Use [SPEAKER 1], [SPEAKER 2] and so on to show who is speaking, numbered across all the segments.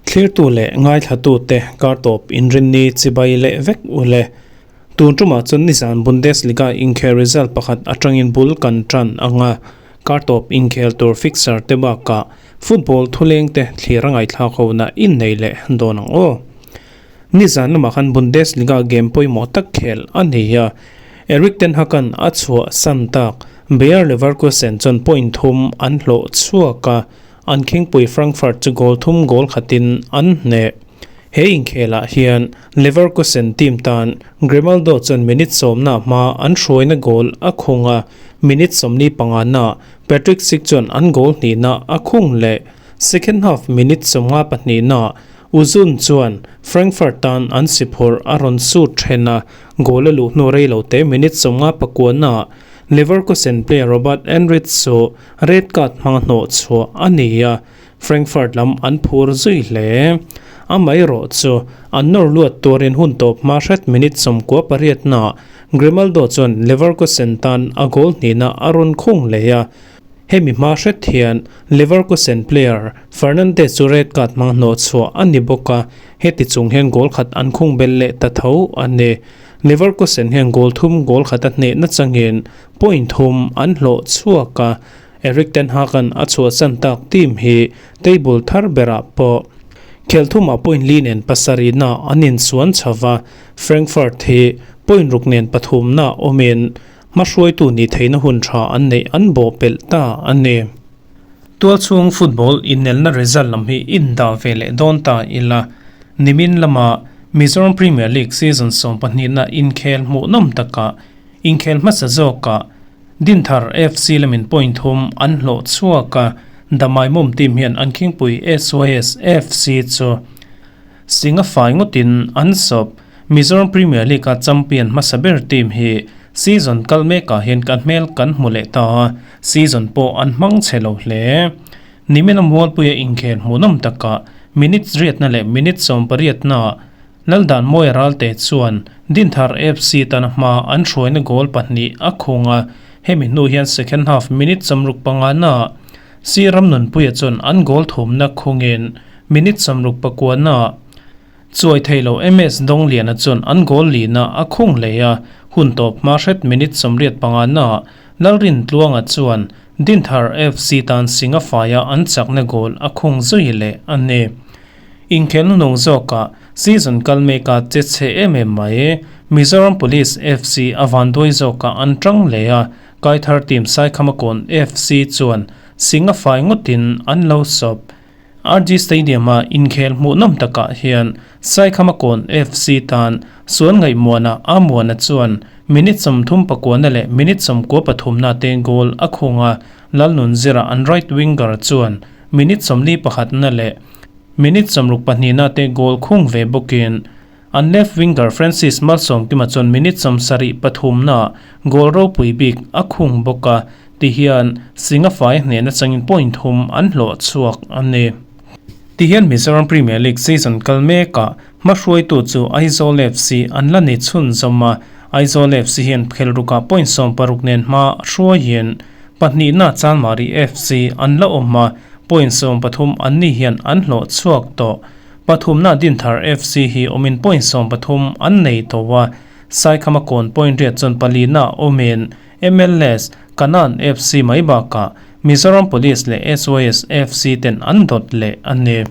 [SPEAKER 1] Thlirtu leh ngaithlatute kartawp inrinni chibai leh vek u le. Tun tumah chuan nizan Bundesliga inkhel result pakhat atangin bul kan tan ang a, kartawp inkhel tur fixture te bakah football thulengte thlir a ngaihthlak hona innei leh dawn ang aw. Nizan lamah khan Bundesliga game pawimawh tak khel a ni a, Erik ten Hag-a'n a chhuah san tak Bayer Leverkusen chuan point thum an hlawh chhuak a, an khingpui Frankfurt chu goal thum goal khatin an hneh. He inkhelah hian Leverkusen team tan Grimaldo chuan minute sawmna hma an hruaina goal a khung a, minute 45na Patrick Schick chuan an goal hnihna a khung leh. Second half minute 52na Uzun chuan Frankfurt tan an si phurh a rawn sut then a, goal a luh hnu rei lo te minute 59naah Leverkusen player Robert Enrich chu red card hmanga hnawh chhuah a ni a, Frankfurt lam an phur zui hle. Amaherawh chu an nawr luat turin hun tawp hma hret minute 98naah Grimaldo chuan Leverkusen tan a goal hnihna a rawn khung leh a, Hemi hma hret hian Leverkusen player Fernandes chu red card hmang hnawh chhuah a ni bawk a, heti chung hian goal khat an khung belh leh ta tho a ni. Leverkusen hian goal thum goal khat a hneh nachangin point thum an hlawh chhuak a, Erik ten Hag-a'n a chhuahsan tak team hi table thar berah pawh khel thumah point li nen pasarihna an insuan chho va, Frankfurt hi point ruk nen pathumna awmin Hmahruaitu nih theihna hun tha an neih an bawh pelh ta a ni. Tualchhung football inelna result lam hi indah ve leh dawn ta ila, nimin lama Mizoram Premier League season sawmpahnihna inkhel hmuhnawm takah inkhel hmasa zawkah Dinthar FC lamin point thum an hlawh chhuak a, Damaimawm team hian an khingpui SYS FC chu Singa fai ngawtin an sawp. Mizoram Premier League-a champion hmasa ber team hi season kal mekah hian kan hmel kan hmu leh ta a, season pawh an hmang chhe lo hle. Nimin a Mualpuia inkhel hmuhnawm takah minute riatna leh minute 80naah Laldanmawia Ralte chuan Dinthar FC tana hma an hruaina goal pahnih a khung a, hemi hnu hian second half minute 65naah Sir Ramnunpuia chuan an goal thumna khungin minute 69naah Chuai thei lo MS Dawngliana chuan an goal lina a khung hlei a, hun tawp hma hret minute 85naah Lalrintluanga chuan Dinthar FC tan Singa faia an chakna goal a khung zui leh a ni. Inkhelna nung zawkah season kal meka che chhe em em mai Mizoram Police FC a vanduai zawkah an tang leh a, Kaithar team Saikhamakawn FC chuan Singa fai ngawtin an lo sawp. RG Stadium-a inkhel hmuhnawm takah hian Saikhamakawn FC tan sual ngaihmuana Amuana chuan minute 39na leh minute 93na te goal a khung a, Lalnunzira an right winger chuan minute 41na leh minute 62na te goal khung ve bawkin an left winger Francis Malsawmkima chuan minute 73na goal ropui bik a khung bawk a, tihian Singa fai hnehna changin point thum an hlawh chhuak a ni. Tihian Mizoram Premier League season kal mekah hmahruaitu chu Aizawl FC an la ni chhunzawm a, Aizawl FC hian phelrukah point 16 nen hma hruaiin pahnihna Chanmari FC an la awm a, point 13 an ni hian an hlawh chhuak tawh. Pathumna Dinthar FC hi awmin point 13 an nei tawh a, Saikhama kawn point riat chuan palina awmin MLS, Kanan FC mai bakah Mizoram Police leh SYS FC ten an dawt leh a ni.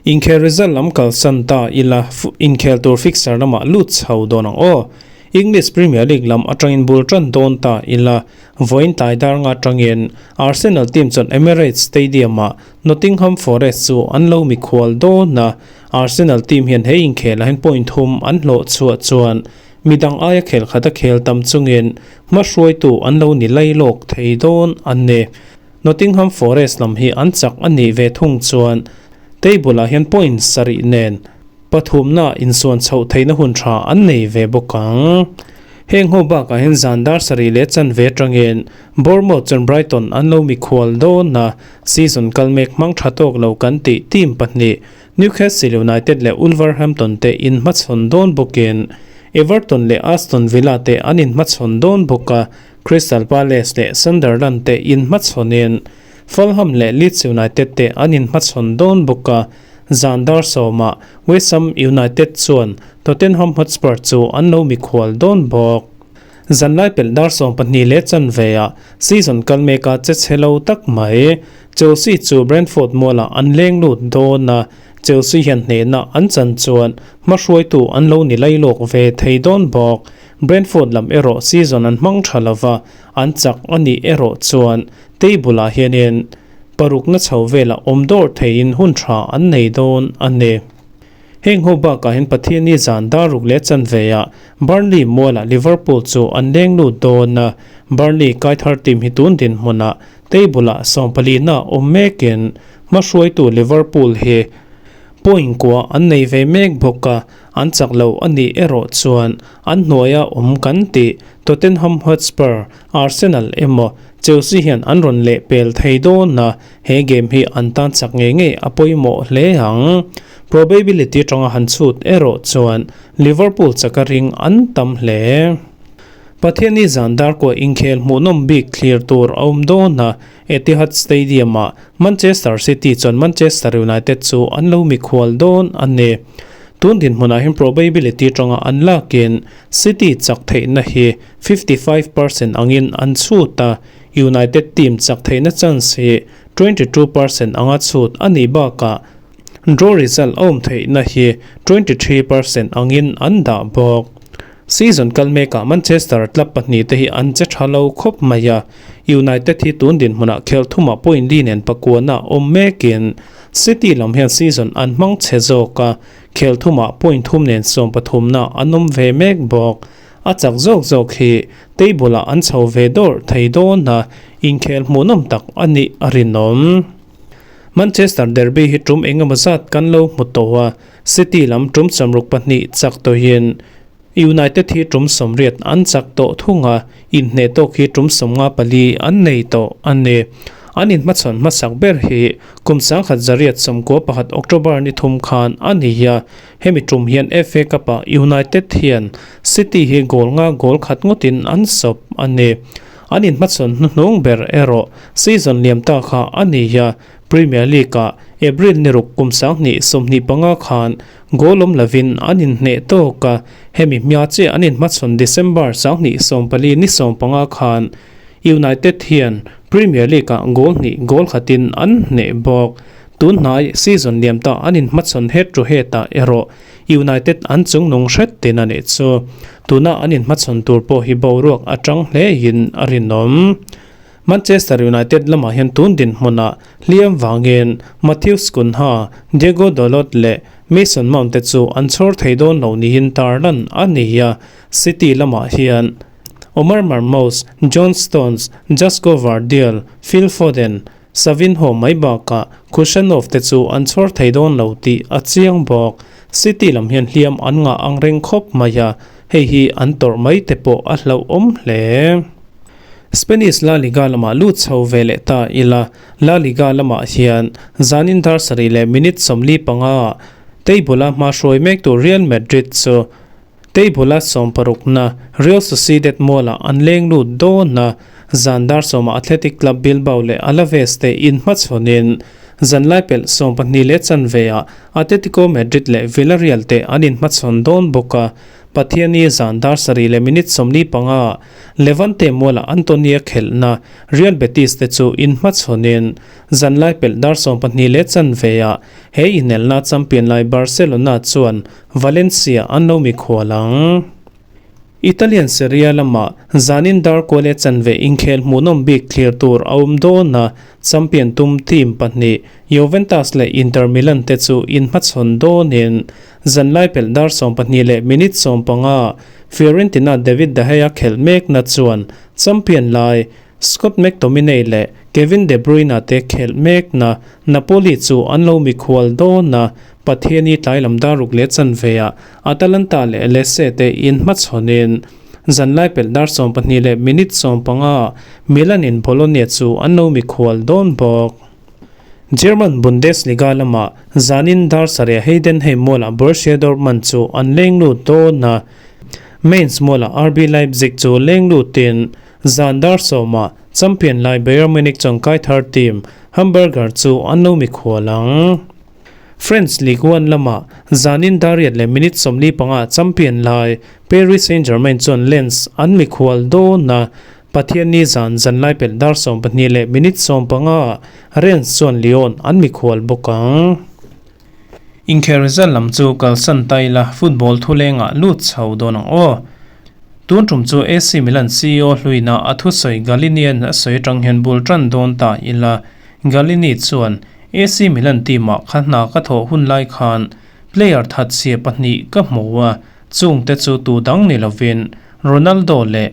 [SPEAKER 1] Inkhel result lam kalsan ta ila inkhel tur fixture lamah lut chho dawn ang aw. English Premier League lam atangin bul tan dawn ta ila vawiin tlai dar nga atangin Arsenal team chuan Emirates Stadium-ah Nottingham Forest chu an lo mikhual dawn a, Arsenal team hian he inkhelah hian point thum an hlawh chhuah chuan midang aia khel khat a khel tam chungin hmahruaitu an lo ni lai lawk thei dawn an ni. Nottingham Forest lam hi an chak a nih ve thung chuan table ah hian point sarih nen pathumna insuan chhoh theihna hun tha an nei ve bawk ang. Heng ho bakah hian zan dar sarih leh chanve atangin Bournemouth chuan Brighton an lo mikhual dawn a, season kal mek hmang tha tawk lo kan tih team pahnih Newcastle United leh Wolverhampton te inhmachhawn dawn bawkin Everton leh Aston Villa te an inhmachhawn dawn bawk a. Crystal Palace leh Sunderland te inhmachhawnin Fulham leh Leeds United te an inhmachhawn dawn bawk a, zan dar sawmah West Ham United chuan Tottenham Hotspur chu an lo mikhual dawn bawk. Zanlai pelh dar 12 leh chanveah season kal meka che chhe lo tak mai Chelsea chu Brentford mualah an leng lut dawn a, Chelsea hian hnehna an chan chuan hmahruaitu an lo ni lailawk ve thei dawn bawk. Brentford lam erawh season an hmang tha lova, an chak a nih erawh chuan table ah hianin parukna chho velah awm dawr theihin hun tha an nei dawn a ni. Heng ho bakah hian Pathianni zan dar ruk leh chanveah Burnley mualah Liverpool chu an leng lut dawn a, Burnley kaithar team hi tun dinhmunah table ah sawmpalina awm mekin hmahruaitu Liverpool hi point kua an nei ve mek bawk a, an chak lo a nih erawh chuan an hnuaia awm kan tih Tottenham Hotspur, Arsenal emaw Chelsea hian an rawn lehpel thei dawn a, he game hi an tan chak ngei ngei a pawimawh hle ang. Probability atanga han chhut erawh chuan Liverpool chaka ring an tam hle. Pathianni zan darkua inkhel hmuhnawm bik thlir tur a awm dawn a, Etihad Stadium-ah Manchester City chuan Manchester United chu an lo mikhual dawn a ni. Tun dinhmunah hian probability atanga an lakin City chak theihna hi 55% angin an chhut a, United team chak theihna chance hi 22% anga chhut a nih bakah draw result a awm theihna hi 23% angin an dah bawk. Season kal mekah Manchester club pahnihte hi an che tha lo khawp mai a, United hi tun dinhmunah khelh thumah point li nen pakuana awm mekin City lam hian season an hmang chhe zawk a, khelh thumah point thum nen sawm pathumna an awm ve mek bawk. A chak zawk zawk hi table ah an chho ve dawrh thei dawn a, inkhel hmuhnawm tak a nih a rinawm. Manchester derby hi tum engemaw zat kan lo hmu tawh a, City lam tum sawmruk pahnih chak tawhin United hi tum sawmriat an chak tawh thung a, inhneh tawk hi tum sawmnga pali an nei tawh a ni. An inhmachhawn hmasak ber hi kum sangkhat zariat sawmkua pakhat October ni thum khan a ni a, hemi tum hian FA Cup-ah United hian City hi goal nga goal khat ngawtin an sawp a ni. An inhmachhawn hnuhnung ber erawh season liam ta kha a ni a, Premier League-ah April ni ruk kum 2025 khan goal awm lovin an inhneh tawk a, hemi hmia chiah an inhmachhawn December 2024 ni 15 khan United hian Premier League-ah goal hnih goal khatin an hneh bawk. Tun hnai season liam ta an inhmachhawn head to head-ah erawh United an chungnung hret tin a nih chu. Tuna an inhmachhawn tur pawh hi boruak atang hlein a rinawm. Manchester United lamah hian tun dinhmunah hliam vangin Matheus Cunha, Diego Dalot leh Mason Mount te chu an chhawr thei dawn lo niin tarlan a ni a, City lamah hian Omar Marmoush, John Stones, Josko Gvardiol, Phil Foden, Savinho mai bakah Khusanov te chu an chhawr thei dawn lo tih a chiang bawk. City lam hian hliam an ngah ang reng khawp mai a, hei hi an tawrh mai te pawh a hlauhawm hle. Spanish La Liga lamah lut chho ve leh ta ila, La Liga lamah hian zanin dar sarih leh minute 45 ah table-a hma hruai mek tur Real Madrid chu table-a sawmparukna Real Sociedad mualah an leng lut dawn a, zan dar sawmah Athletic Club Bilbao leh Alaves te inhmachhawnin zanlai pelh 12 leh chanve ah Atletico Madrid leh Villarreal te an inhmachhawn dawn bawk a. Pathiani zan dar sarih leh minute 45 Levante mualah Antonia khelhna Real Betis te chu inhmachhawnin zanlai pelh dar 12 leh chanveah he inelna champion lai Barcelona chuan Valencia an lo mikhual ang. Italian Serie A lamah zanin dar kua leh chanve inkhel hmuhnawm bik thlir tur a awm dawn a, champion tum team pahnih Juventus leh Inter Milan te chu inhmachhawn dawnin Zanlai pelh dar 12 leh minute 15 Fiorentina David De Gea khelh mekna chuan champion lai Scott McTominay leh Kevin De Bruyne te khelh mekna Napoli chu an lo mikhual dawn a, Pathiani tlai lam dar ruk leh chanveah Atalanta leh Lecce te inhmachhawnin zanlai pelh dar 12 leh minute 15 Milan in Bologna chu an lo mikhual dawn bawk. German Bundesliga lamah zanin dar sarih Heidenheim mualah Borussia Dortmund chu an leng lut dawn a, Mainz mualah RB Leipzig chu leng lutin Zan dar sawmah champion lai Bayern Munich changkai thar team Hamburger chu an lo mikhual ang. French Ligue 1 lamah zanin dar riat leh minute 45 champion lai Paris Saint-Germain chuan Lens an mikhual dawn a, Pathianni zan zanlai pelh dar 12 leh minute 15 ah Rennes chuan Lyon an mikhual bawk ang. Inkhel result lam chu kalsan ta ila football thulengah lut chho dawn ang aw. Tun tum chu AC Milan CEO hluina a thusawi Galinian a sawi atang hian bul tan dawn ta ila. Galini chuan AC Milan team ah kha hna ka thawh hun lai khan player thatchhia pahnih ka hmu a, chungte chu tu dang ni lovin Ronaldo leh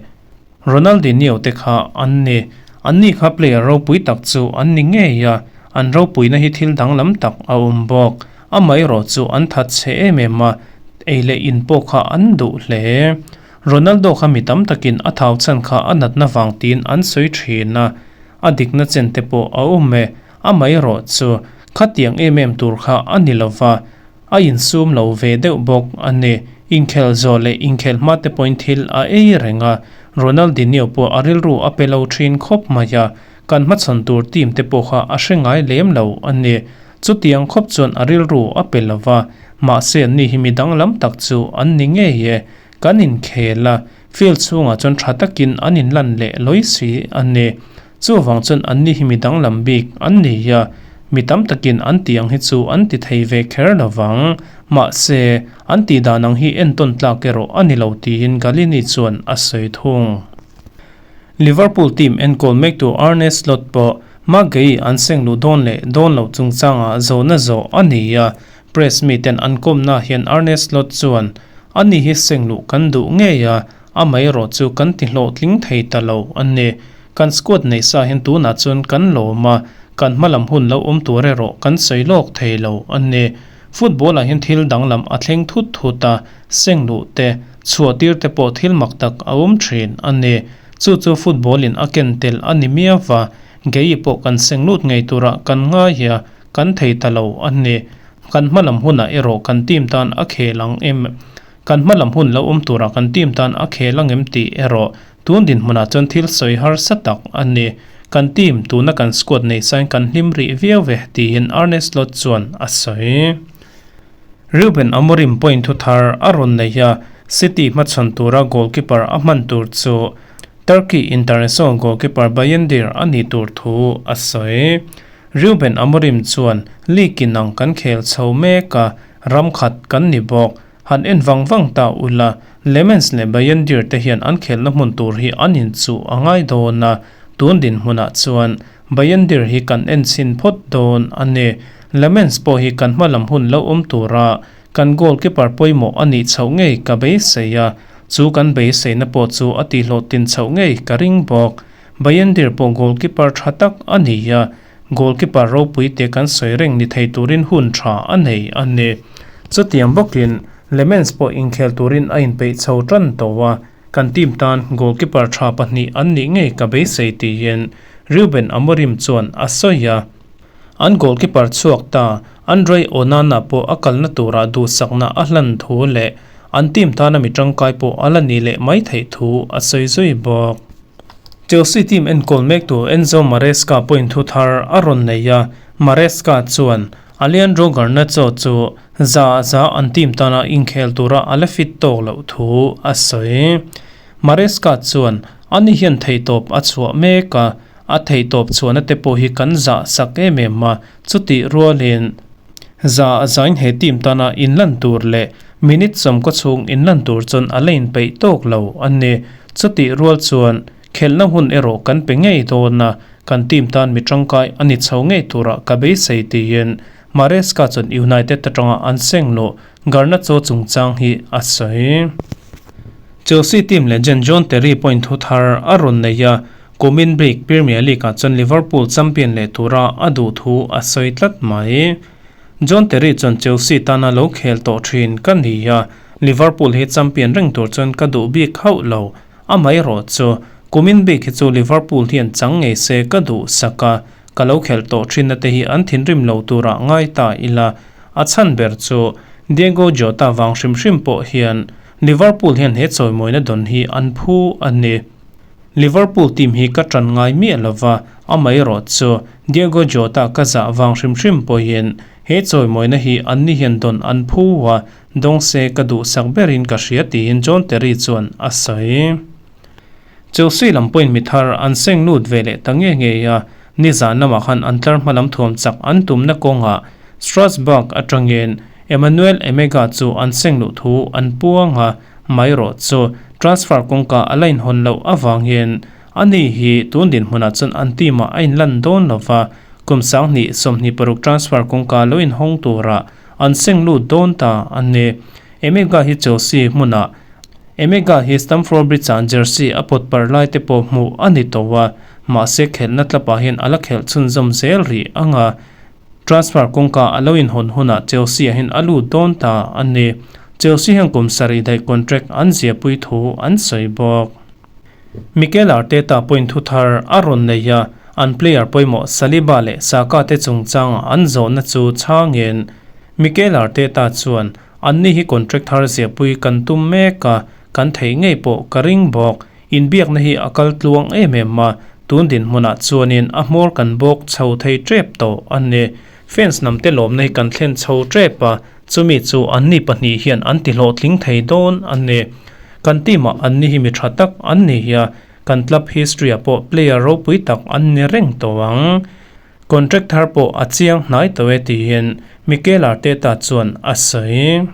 [SPEAKER 1] Ronaldinho te kha an ni. Anni kha player ropui tak chu an ni ngei a, an ropuina hi thil danglam tak a awm bawk. Amaherawh chu an that chhe em em a, ei leh in pawh kha an duh hle. Ronaldo kha mi tam takin a thau chhan kha a natna vang tiin an sawi thin a, a dikna chen te pawh a awm e. Amaherawh chu khatiang em em tur kha a ni lova, A insum lo ve deuh bawk a ni. Inkhel zawh leh inkhel hma te pawhin thil a ei reng a, Ronaldinho pawh a rilru a pe lo thin khawp mai a, kan hmachhawn tur team te pawh kha a hre ngai lem lo a ni. Chutiang khawp chuan a rilru a pe lo va, mahse anni hi mi danglam tak chu an ni ngei e. Kan inkhel a, field chhungah chuan tha takin an inlan leh lawi si a ni. Chuvang chuan anni hi mi danglam bik an ni a, mi tam takin an tih ang hi chu an ti thei ve kher lo vang. Mahse, an tih dan ang hi entawn tlak erawh a ni lo tiin Galliani chuan a sawi thung. Liverpool team enkawl mektu Arne Slot pawh Maguey an seng luh dawn leh dawn loh chungchangah zawhna zawh a ni a, press miten an kawmna hian Arne Slot chuan, Ani hi seng luh kan duh ngei a, Amaherawh chu kan ti hlawhtling thei ta lo a ni. Kan squad nei sa hian tunah chuan kan lawm a, kan hmalam hun lo awm tur erawh kan sawi lawk thei lo a ni. Football ah hian thil danglam a thleng thut thut a, seng luh te, chhuah tir te pawh thil mak tak a awm thin a ni. Chu chu football in a ken tel a ni miau va, Gei pawh kan seng lut ngei turah kan ngai a, kan thei ta lo a ni. Kan hmalam hunah erawh kan team tan a khel ang em? Kan hmalam hun lo awm turah kan team tan a khel angem tih erawh tun dinhmunah chuan thil sawi harsa tak a ni. Kan team tuna kan squad nei sain kan hlim rih viau ve, tiin Arne Slot chuan a sawi. Ruben Amorim point thu thar a rawn nei a, City hmachhawn tura goalkeeper a hman tur chu Turkey international goalkeeper Bayindir a nih tur thu a sawi. Ruben Amorim chuan league inang kan khel chho mek a, Ram khat kan ni bawk. Han en vang vang ta ula, Lemens leh Bayindir te hian an khelhna hmun tur hi an inchuh a ngai dawn a, tun dinhmunah chuan Bayindir hi kan en chhin phawt dawn a ni. Lemens pawh hi kan hma lam hun lo awm tura kan goalkeeper pawimawh a nih chhoh ngei ka beisei a, chu kan beiseina pawh chu a tihhlawhtlin chhoh ngei ka ring bawk. Bayindir pawh goalkeeper tha tak a ni a, Goalkeeper ropui te kan sawi reng ni thei turin hun tha a nei a ni. Chutiang bawkin Lemens pawh inkhel turin a inpeih chho tan tawh a, kan team tan goalkeeper tha pahnih an nih ngei ka beisei tiin Ruben Amorim chuan a sawi a. An goalkeeper chhuak ta Andre Onana pawh a kalna turah duhsakna a hlan thu leh an team tana mi tangkai pawh a la nih leh mai theih thu a sawi zui bawk. Chelsea team enkawl mektu Enzo Maresca pawhin thu thar a rawn nei a, Maresca chuan Alejandro Garnacho chu za za an team tana inkhel tura a la fit tawk loh thu a sawi. Maresca chuan, Ani hian theihtawp a chhuah mek a, a theihtawp chhuahna te pawh hi kan zah sak em em a, chutih rualin za zain he team tana inlan tur leh minute sawmkaw chhung inlan tur chuan a la inpeih tawk lo a ni. Chutih rual chuan khelhna hun erawh kan pe ngei dawn a, kan team tan mi tangkai a ni chho ngei turah ka beisei tiin Maresca chuan United atanga an seng luh Garnacho chungchang hi a sawi. Chelsea team legend John Terry pawhin thu thar a rawn nei a, kumin bik Premier League-ah chuan Liverpool champion leh tura a duh thu a sawi tlat mai. John Terry chuan Chelsea tana lo khel tawh thin ka ni a, Liverpool hi champion reng tur chuan ka duh bik hauh lo. Amaherawh chu, kumin bik hi chu Liverpool hian chang ngei se ka duh sak a, ka lo khelh tawh thinna te hi an thinrim lo turah ngai ta ila. A chhan ber chu, Diego Jota vang hrim hrim pawh hian Liverpool hian he chawimawina dawn hi an phu a ni. Liverpool team hi ka ṭan ngai miah lova, amaherawhchu Diogo Jota ka zah vang hrim hrim pawhin he chawimawina hi anni hian dawn an phu a, dawng se ka duhsak berin ka hria tiin John Terry chuan a sawi. Chelsea lam pawhin mi thar an seng lut ve leh ta nge ngei a, nizan lamah khan an tlar hma lam thuam chak an tumna kawngah Strasbourg atangin Emmanuel Emegha chu an seng luh thu an puang a, Maherawh chu transfer kawngka a la inhawn loh avangin ani hi tun dinhmunah chuan an team ah a inlan dawn lo va, kum 20 26 transfer kawngka lo inhawng turah an seng lut dawn ta a ni. Emegha hi Chelsea hmunah Emegha hi Stamford Bridge-ah jersey a pawt par lai te pawh hmuh a ni tawh a, mahse khelhna tlapah hian a la khelh chhunzawm zel rih ang a. Transfer kawngka a lo inhawn hunah Chelsea-ah hian a lut dawn ta a ni. Chelsea hian kum sarih daih contract an ziahpui thu an sawi bawk. Mikel Arteta pawhin thu thar a rawn nei a, an player pawimawh Saliba leh Saka te chungchanga an zawhna chu chhangin Mikel Arteta chuan, Anni hi contract thar ziahpui kan tum mek a, kan theih ngei pawh ka ring bawk. Inbiakna hi a kal tluang em em a, tun dinhmunah chuanin a hmawr kan bawk chho thei tep tawh a ni. Fans hnamte lawmna hi kan thlen chho tep a, chumi chu anni pahnih hian an ti hlawhtling thei dawn a ni. Kan team ah anni hi mi tha tak an ni a, kan club history ah pawh player ropui tak an ni reng tawh ang. Contract thar pawh a chiang hnai tawh e tiin Mikel Arteta chuan a sawi.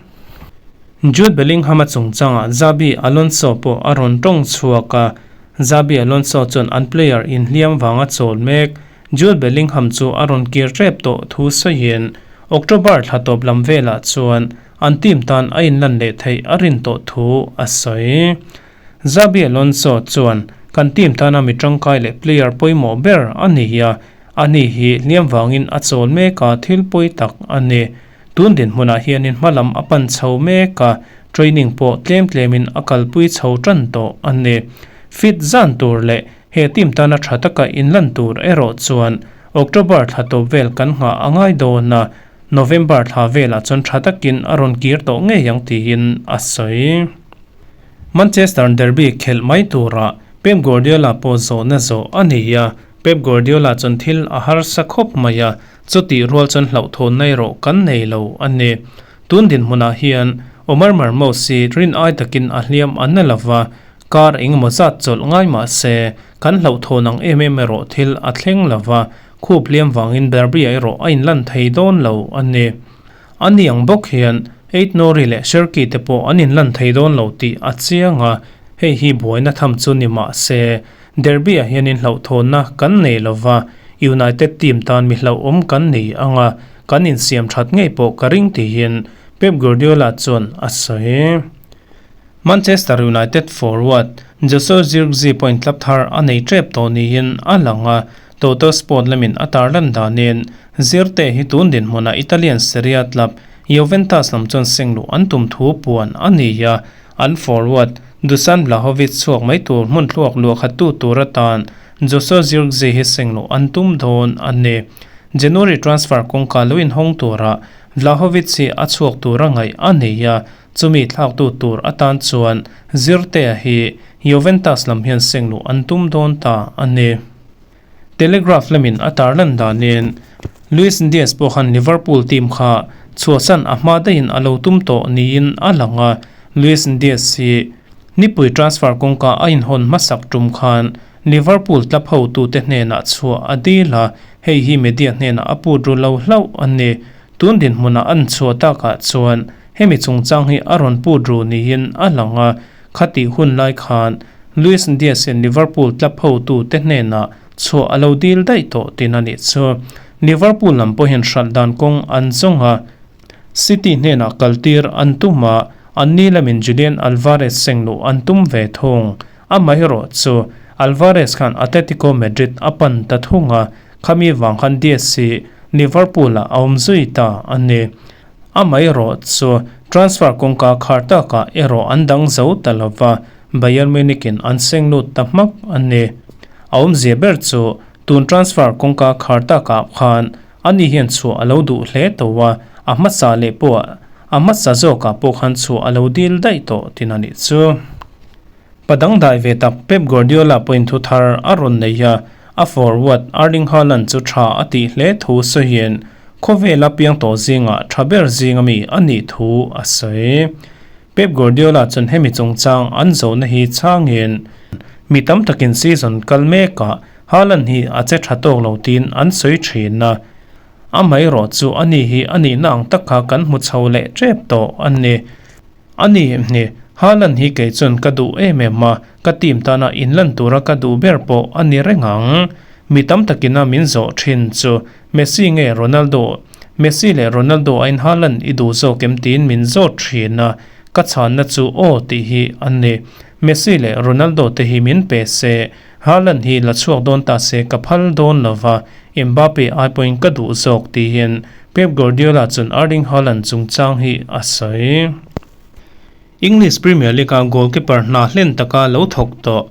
[SPEAKER 1] Jude Bellingham-a chungchangah Xabi Alonso pawh a rawn tawng chhuak a, Xabi Alonso chuan an player inhliam vanga chawl mek Jude Bellingham chu a rawn kir tep tawh thu sawiin October thla tawp lam velah chuan an team tan a inlan leh theih a rin tawh thu a sawi. Xabi Alonso chuan, Kan team tana mi tangkai leh player pawimawh ber a ni a, ani hi hliam vangin a chawl mek a, thil pawi tak a ni. Tun dinhmunah hianin hmalam a pan chho mek a, training pawh tlem tlemin a kalpui chho tan tawh a ni. Fit zan tur leh he team tana tha taka inlan tur erawh chuan October thla tawp vel kan nghah a ngai dawn a, November thla velah chuan tha takin a rawn kir tawh ngei ang tiin a sawi. Manchester derby khelh mai turah Pep Guardiola pawh zawhna zawh a ni a, Pep Guardiola chuan thil a harsa khawp mai a, chutih rual chuan hlauhthawnna erawh kan nei lo a ni. Tun dinhmunah hian Omar Marmoush hi rin ai takin a hliam a na lova, kar engemaw zat chawlh ngai mah se kan hlauhthawn ang em em erawh thil a thleng lova, khup hliam vangin derby-ah erawh a inlan thei dawn lo a ni. A ni ang bawk hian Eitnori leh Sherki te pawh an inlan thei dawn lo tih a chiang a, hei hi buaina tham chu ni mah se, Derby-ah hian inhlauhthawnna kan nei lo va, United team tan mi hlauhawm kan ni ang a, kan insiam that ngei pawh ka ring tihin Pep Guardiola chuan a sawi. Manchester United forward Joshua Zirkzee pawhin club thar a nei tep tawh niin a lang a, Toto Sport lamin a tarlan danin Zirte hi tun dinhmunah Italian Serie A club Juventus lam chuan seng luh an tum thu puan a ni a, an forward Dusan Vlahovic chhuak mai tur hmun thluak luahkhattu tur atan Joshua Zirkzee hi seng luh an tum dawn a ni. January transfer kawngka lo inhawng turah Vlahovic hi a chhuak tura ngaih a ni a, Chumi thlaktu tur atan chuan Zirtea hi Juventus lam hian seng luh an tum dawn ta a ni. Telegraph lamin a tarlan danin Luis Diaz pawh khan Liverpool team kha chhuahsan a hma daihin a lo tum tawh niin a lang a, Luis Diaz hi nipui transfer kawngka a inhawn hmasak tum khan Liverpool club hotute hnenah chhuah a dil a, hei hi media hnenah a put ru lo hlauh a ni. Tun dinhmunah an chhuah takah chuan hemi chungchang hi a rawn put ru niin a lang a, khatih hun lai khan Luis Diaz-in Liverpool club hotute hnenah chhuah a lo dil daih tawh tin a nih chu. Liverpool lam pawhin hralh dan kawng an zawng a, City hnenah kaltir an tum a, anni lamin Julian Alvarez sengluh an tum ve thung. Amaherawh chu Alvarez khan Atletico Madrid a pan ta thung a, khami vang khan Diaz hi Liverpool-ah a awm zui ta a ni. Amaherawh chu transfer kawngka khar takah erawh an dang zo ta lo va, Bayern Munich-in an seng lut ta hmak a ni. A awmzia ber chu tun transfer kawngka khar takah khan ani hian chhuah a lo duh hle tawh a, a hmasa leh pawh a hmasa zawkah pawh khan chhuah a lo dil daih tawh tin a nih chu. Pa dangdai ve tak Pep Guardiola pawhin thu thar a rawn nei a, a forward Erling Haaland chu tha a tih hle thu sawiin khawvela piang tawh zingah tha ber zing ami a nih thu a sawi. Pep Guardiola chuan hemi chungchang an zawhna hi chhangin mi tam takin season kal mekah Haaland hi a che tha tawk lo tiin an sawi thin a, amaherawh chu ani hi a nihna ang tak kha kan hmu chho leh tep tawh a ni. A ni, ni, Haaland hi kei chuan ka duh em em a, ka team tana inlan tura ka duh ber pawh a ni reng ang. Mi tam takina min zawh thin chu Messi nge Ronaldo? Messi leh Ronaldo aiin Haaland i duh zawk em tiin min zawt thin a, ka chhanna chu aw tih hi a ni. Messi leh Ronaldo te hi min pe se, Haaland hi la chhuak dawn ta se ka phal dawn lo va, Mbappe ai pawhin ka duh zawk tiin Pep Guardiola chuan Erling Haaland chungchang hi a sawi. English Premier League-a goalkeeper hna hlen taka lo thawk tawh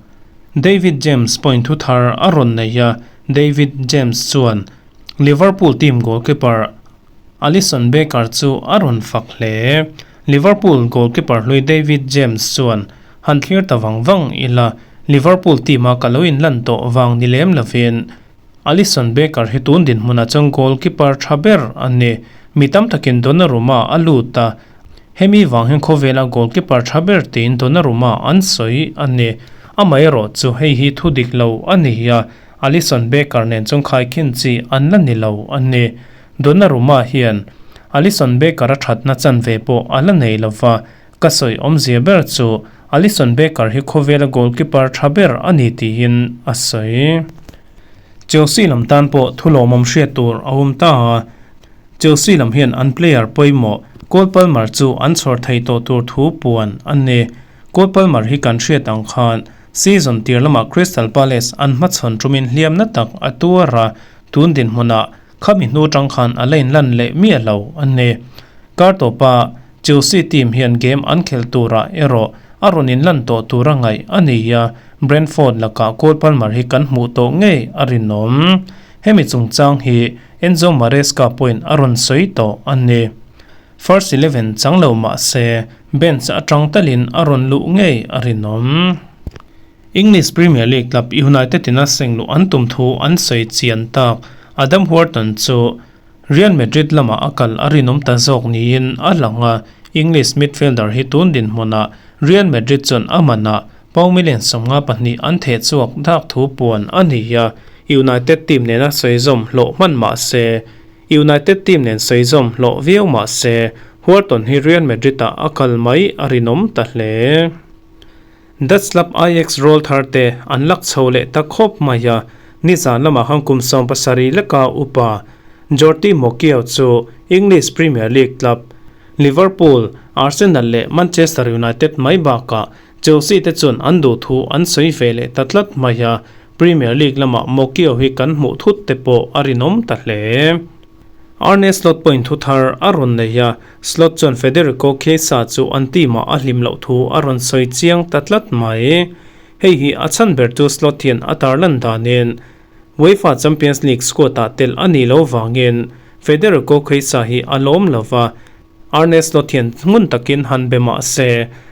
[SPEAKER 1] David James pawhin thu thar a rawn nei a, David James chuan Liverpool team goalkeeper Alisson Becker chu a rawn fak hle. Liverpool goalkeeper hlui David James chuan, Han thlir ta vang vang ila, Liverpool team-a ka lo inlan tawh vang ni lem lovin Alisson Becker hi tun dinhmunah chuan goalkeeper tha ber a ni. Mi tam takin Donnarumma a lut a, hemi vang hian khawvela goalkeeper tha ber tiin Donnarumma an sawi a ni. Amaherawh chu hei hi thu dik lo a ni a, Alisson Becker nen chuan khaikhin chi an la ni lo a ni. Donnarumma hian Alisson Becker a thatna chanve pawh a la nei lo va, ka sawi awmzia ber chu Alisson Becker hi khawvela goalkeeper tha ber a ni tiin a sawi. Chelsea lam tan pawh thu lawmawm hriat tur a awm ta a, Chelsea lam hian an player pawimawh Cole Palmer chu an chhawr thei tawh tur thu puan a ni. Cole Palmer hi kan hriat ang khan season tir lamah Crystal Palace an hmachhawn tumin hliamna tak a tuar a, tun dinhmunah Khami hnu atang khan a la inlan leh miah lo a ni. Kar tawpa Chelsea team hian game an khelh turah erawh a rawn inlan tawh tura ngaih a ni a, Brentford lakah Cole Palmer hi kan hmuh tawh ngei a rinawm. Hemi chungchang hi Enzo Maresca pawhin a rawn sawi tawh a ni. First eleven chang lo mah se bench atang talin a rawn luh ngei a rinawm. English Premier League club United in a seng luh an tum thu an sawi chian tak. Adam Wharton chu Real Madrid lamah a kal a rinawm ta zawk niin a lang a, English midfielder hi tun dinhmunah Real Madrid chuan a manah pound million 52 an theh chhuak dak thu puan a ni a, United team nena sawi zawm hlawh hman mah se United team nen sawi zawm hlawh viau mah se Wharton hi Real Madrid-ah a kal mai a rinawm ta hle. Dutch club Ajax rawl thar te an lak chho leh ta khawp mai a, nizan lamah khan kum 70 leka upa Jordi Mokio chu English Premier League club Liverpool, Arsenal leh Manchester United mai bakah Chelsea te chuan an duh thu an sawi ve leh ta tlat mai a, Premier League lamah Mokio hi kan hmuh thut te pawh a rinawm ta hle. Arne Slot pawhin thu thar a rawn nei a, Slot chuan Federico Chiesa chu an team-ah a hlim loh thu a rawn sawi chiang ta tlat mai. Hei hi a chhan ber chu Slot hian a tarlan danin UEFA Champions League squad-ah tel a nih loh vangin Federico Chiesa hi a lawm lo va, Arne Slot hian ngun takin han be mah se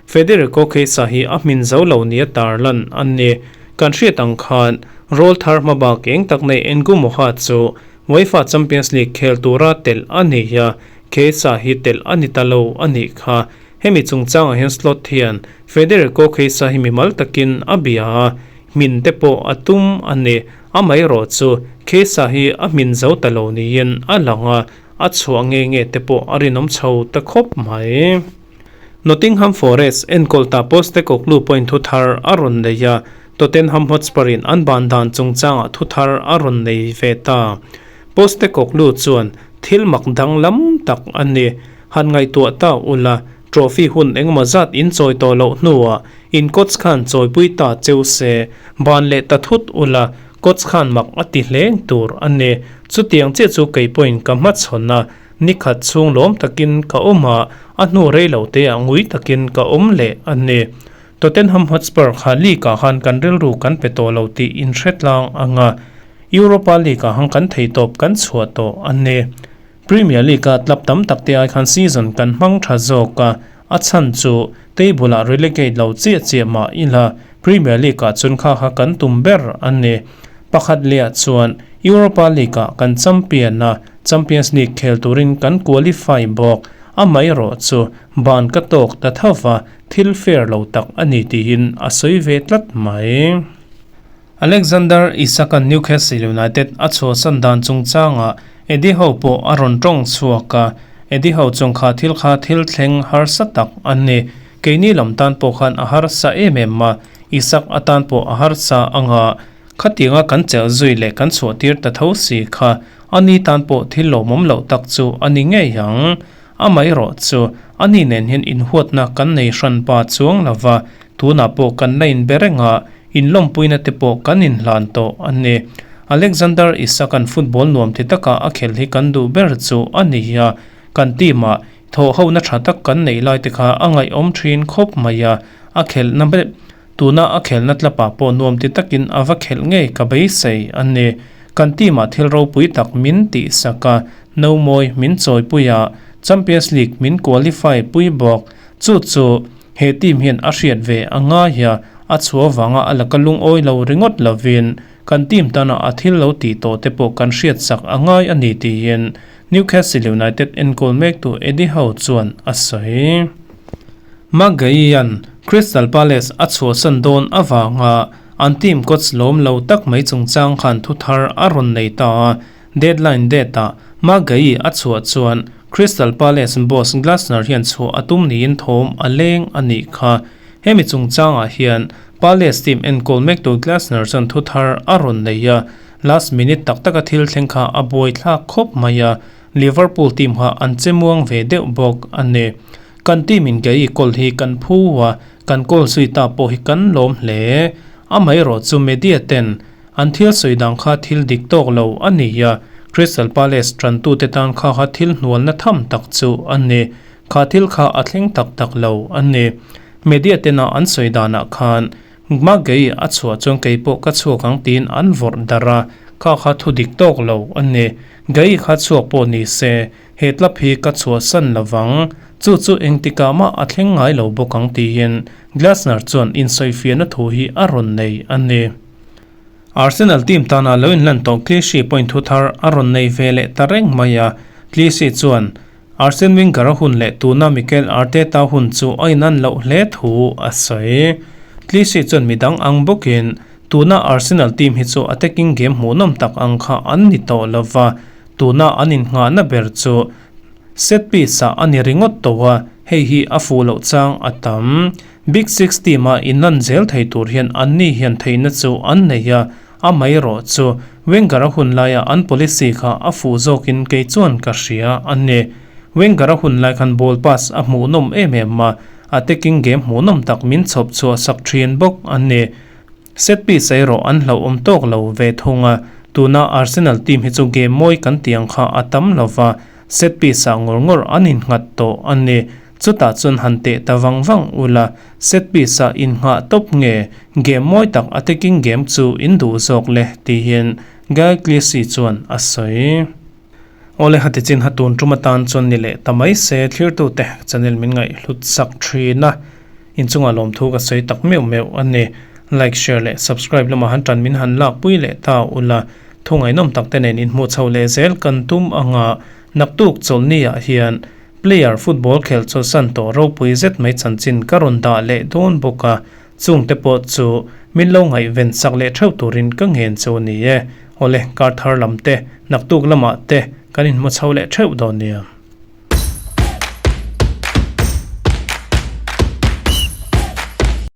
[SPEAKER 1] Federico Chiesa hi a hmin zo lo nia tarlan a ni. Kan hriat ang khan rawl thar hmabak eng tak nei Ngumoha chu UEFA Champions League khel tura telh a ni a, Chiesa hi telh a ni ta lo a nih kha. Hemi chungchangah hian Slot hian Federico Chiesa hi mimal takin a bia a, hmin te pawh a tum a ni. Amaherawh chu Chiesa hi a hmin zo ta lo niin a lang a, a chhuah nge nge te pawh a rinawm chho ta khawp mai. Nottingham Forest enkawl ta Postecoglou pawhin thu thar a rawn nei a, Tottenham Hotspur-in an ban dan chungchangah thu thar a rawn nei ve ta. Postecoglou chuan thil mak danglam tak a ni. Han ngaihtuah ta ula, trophy hun engemaw zat in chawi tawh loh hnuah in coach khan chawipui ta cheu se, ban leh ta thut ula, coach khan mak a ti hleng tur a ni. Chutiang chiah chu kei pawhin ka hmachhawn a, ni khat chhung lawm takin ka awm a, a hnu rei lo te ah ngui takin ka awm leh a ni. Tottenham Hotspur kha league ah khan kan rilru kan pe tawh lo tih in hre tlang ang a, Europa League ah han kan thei tawp kan chhuah tawh a ni. Premier League a club tam tak te ai khan season kan hmang tha zawk a, a chhan chu table ah relegate lo chiah chiah mah ila. Premier League-ah chuan kha kha kan tum ber a ni. Pakhat lehah chuan Europa League-ah kan champion a, Champions League khel turin kan qualify bawk. Amaherawh chu ban ka tawk ta tho va, thil fair lo tak a ni tiin a sawi ve tlat mai. Alexander Isak-a'n Newcastle United a chhuahsan dan chungchangah Eddie Howe pawh a rawn tawng chhuak a, Eddie Howe chuan kha thil kha thil thleng harsa tak a ni. Keini lam tan pawh khan a harsa em em a, Isak atan pawh a harsa ang a, khatianga kan chelh zui leh kan chhuahtir ta tho si kha ani tan pawh thil lawmawm loh tak chu a ni ngei ang. Amaherawh chu ani nen hian inhuatna kan nei hranpa chuang lova, tunah pawh kan la inbe reng a, Inlawmpuina te pawh kan inhlan tawh a ni. Alexander Isak-a'n football nuam ti taka a khelh hi kan duh ber chu a ni a, kan team-ah thawhhona tha tak kan neih lai te kha a ngaihawm thin khawp mai a, a khelhna tuna a khelhna tlapah pawh nuam ti takin a va khelh ngei ka beisei a ni. Kan team-ah thil ropui tak min tihsak a, nomawi min chawipui a, Champions League min qualify pui bawk. Chu chu he team hian a hriat ve a ngai a, a chhuah vanga a laka lungawi lo ringawt lovin kan team tana a thil lo tih tawh te pawh kan hriat sak a ngai a ni tiin Newcastle United enkawl mektu Eddie Howe chuan a sawi. Maguire-a'n Crystal Palace a chhuahsan dawn avanga an team coach lawm lo tak mai chungchang khan thu thar a rawn nei ta a, Deadline date-ah Maguire a chhuah chuan Crystal Palace boss Glasner hian chhuah a tum niin thawm a leng a nih kha. Hemi chungchangah hian Palace team enkawl mektu Glasner chuan thu thar a rawn nei a, last minute tak taka thil thleng kha a buaithlak khawp mai a, Liverpool team kha an che muang ve deuh bawk a ni. Kan team in kei kawl hi kan phu a, kan kawl zui ta pawh hi kan lawm hle. Amaherawh chu media ten An thil sawi dang kha thil dik tawk lo a ni a, Crystal Palace tantute tan kha kha thil hnualna tham tak chu a ni. Kha thil kha a thleng tak tak lo a ni. Media tena an sawi danah khan Gmagei a chhuah chuan kei pawh ka chhuak ang tiin an vawrh darh a, kha kha thu dik tawk lo a ni. Gei kha chhuak pawh ni se, he tlap hi ka chhuahsan lovang. Chu chu engtikah mah a thleng ngai lo bawk ang tiin Glasner chuan insawifiahna thu hi a rawn nei a ni. Arsenal team tana lo inlan tawh Clichy point thu thar a rawn nei ve leh ta reng mai a, Clichy chuan Arsene Wenger-a hun leh tuna Mikel Arteta hun chu a inan loh hle thu a sawi. Clichy chuan midang ang bawkin tuna Arsenal team hi chu attacking game hmuhnawm tak ang kha an ni tawh lo va, tuna an innghahna ber chu set piece-ah a ni ringawt tawh a, hei hi a fuh loh chang a tam. Big Six team-a inlan zel thei tur hian anni hian theihna chu an nei a, amaherawh chu Wenger-a hun laia an policy kha a fuh zawkin kei chuan ka hria a ni. Wenger-a hun lai khan ball pass a hmuhnawm em em a, attacking game hmuhnawm tak min chhawp chhuah sak thin bawk a ni. Set piece erawh an hlauhawm tawk lo ve thung a, tuna Arsenal team hi chu game mawi kan tih ang kha a tam lo va, set piece-ah ngawr ngawr an innghat tawh a ni. Chutah chuan han teh ta vang vang ula, set piece-ah innghah tawp nge game mawi tak attacking game chu in duh zawk le tiin Guy Clichy chuan a sawi. Awle hati chin ha tun tum atan chuan ni leh ta mai se thlirtute channel min ngaihhlut sak thin a, inchungah lawmthu ka sawi tak meuh meuh a ni. Like, share leh subscribe lamah han tan min han lak pui leh ta ula, thu ngaihnawm tak te nen inhmuh chho leh zel kan tum anga naktuk chawlhni ah hian player football khelh chawlhsan tawh ropui zet mai chanchin ka rawn dah leh dawn bawk a, Chungte pawh chu min lo ngaihven sak leh theuh turin ka ngen chu a ni e. Awle, kar thar lam te, naktuk lamah te kan inhmu chho leh theuh dawn nia.